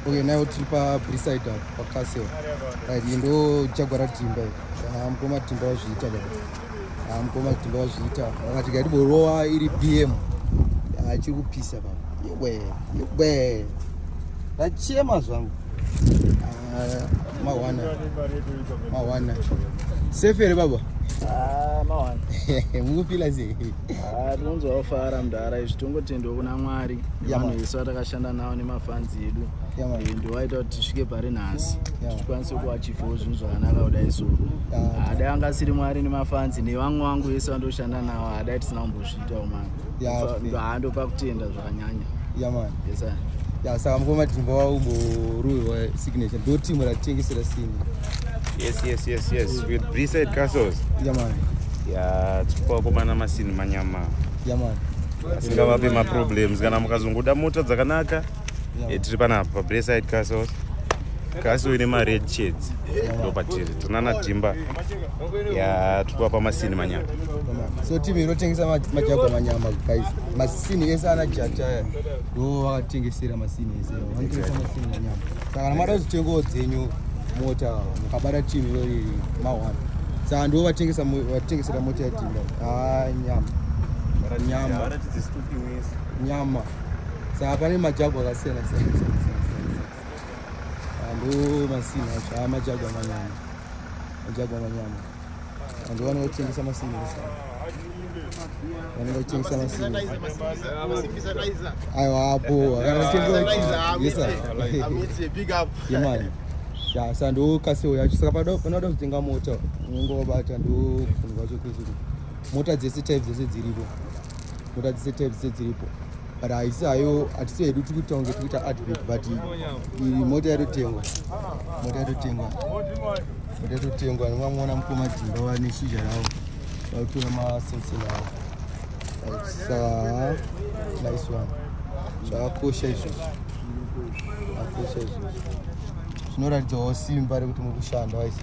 Okay, now tiri paBraeside apo pacastle. Right, iyi ndo Jaguar raDhimba iyi. Ah, mukoma Dhimba wazviita baba. Ah, mukoma Dhimba wazviita. Vakati ngaitiborowa iri BM. Ah, ichiri kupisa baba. Iwe, iwe. Ndachema zvangu. Ah, mawana. Mawana. Safe here baba? Ah, mawana. Mukufila sei? Ah, tinonzwa kufara mudhara izvi, tongotendawo kuna Mwari nevanhu vese vatakashanda navo nemafanzi edu. Eh, ndovaita kuti tisvike pari nhasi, tikwanise kuachievawo zvinhu zvakanaka kudai. So hadai anga asiri Mwari nemafanzi nevamwe vangu vese vandoshanda navo, hadai tisina kumbozviitawo mani. Ndopa kutenda zvakanyanya. Yeah man. Yes sir. Ya, saka mukoma Dhimba waumboruhwa signature, ndo timu ratitengesera sini. Yes. With Braeside Castles. Yeah man. Ya, tikuvakomana masini manyama. Yeah man. Asingavape maproblems kana mukazongoda mota dzakanaka. Tiri panapa paBraeside Castles. Castle ine mared shades. Ndo patiri. Tinana Dhimba. Ya, tikuvapa masini manyama. Yeah, man. So timu inotengesa maJaguar manyama guys, masini ese ana jata aya ndo vakatengesera masini ese, vanotengesa masini manyama. Saka kana mada kuzotengawo dzenyu mota, mukabata timu irori ma1. Saka ndo vatengesera mota yaDhimba. Ah, nyama nyama nyama. Saka pane maJaguar akasiyana siyana siyana siyana siyana. Ah, ndo masini acho. Ah, maJaguar manyama, maJaguar manyama. Ndo vanotengesa masini ese, vanenge vachitengesa masini. Aiwa, apo yes sir. Yeah man. Ya, saka ndo castle yacho. Saka panoda kutenga mota, unenge wabata, ndo kunhu kwacho kwese. Mota dzese, type dzese dziripo, mota dzese, type dzese dziripo. But haisi hayo, hatisi hedu tiri kuita kunge tiri kuita advert, but iyi mota yatotengwa, mota yatotengwa, mota yatotengwa. Nemamona mukoma Dhimba vane shizha ravo, vakutora masenseni avo. Right, saka nice one, zvakakosha izvozvo, zvakakosha izvozvo, zvinoratidzawo simba rekuti muri kushanda waisi.